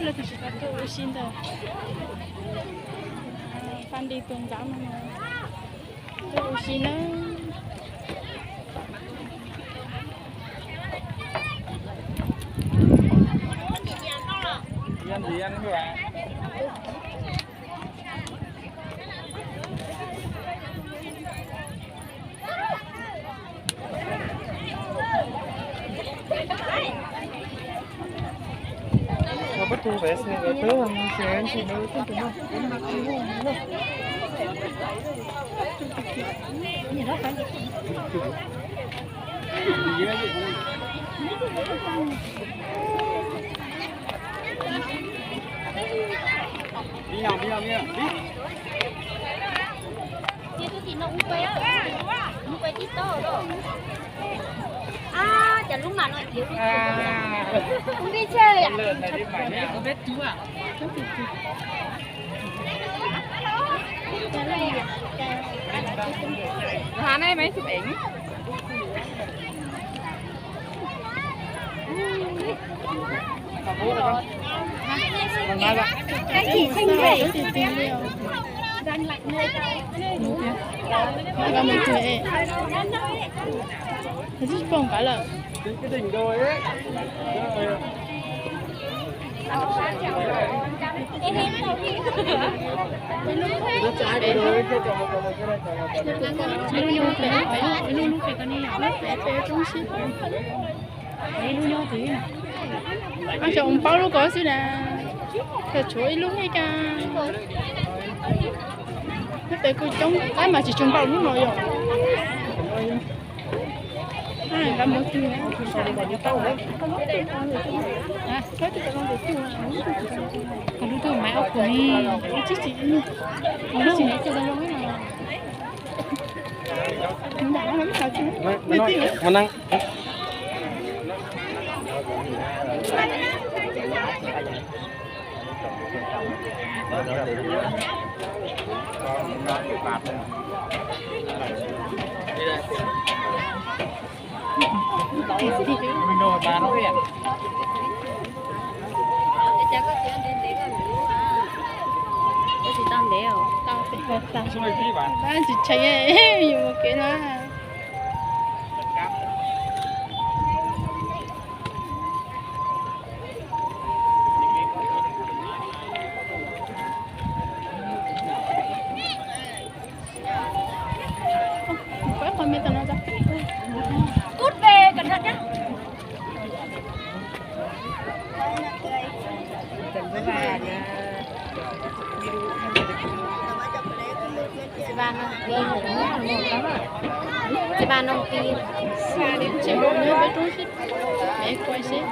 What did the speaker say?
Lawv tab tom tuaj ua si ntawm Fab Nti tus ntxhais no, tuaj ua si na. Hab ne, maiv tsis peem. Twb tsis pom nqaij lawm. Ib lub nyob pem, ib lub nyob pem, ib lub pem ko ne, pem pem roob sib pem. Ib lub nyob tid. Ab, xyov ua paub lub ko xwb na. Xyov tshuav ib lub ne cas. Nyob pem kuj coob, tab mas tsis tshua npaum lub no yom. Nqa mus twg? Koj lub twg mas ob kuv li. Lub tsis Tsis tshee, yus mus kev na. Txiv vas no pib, tsis pom nyob peb roob sib, es kuaj seb.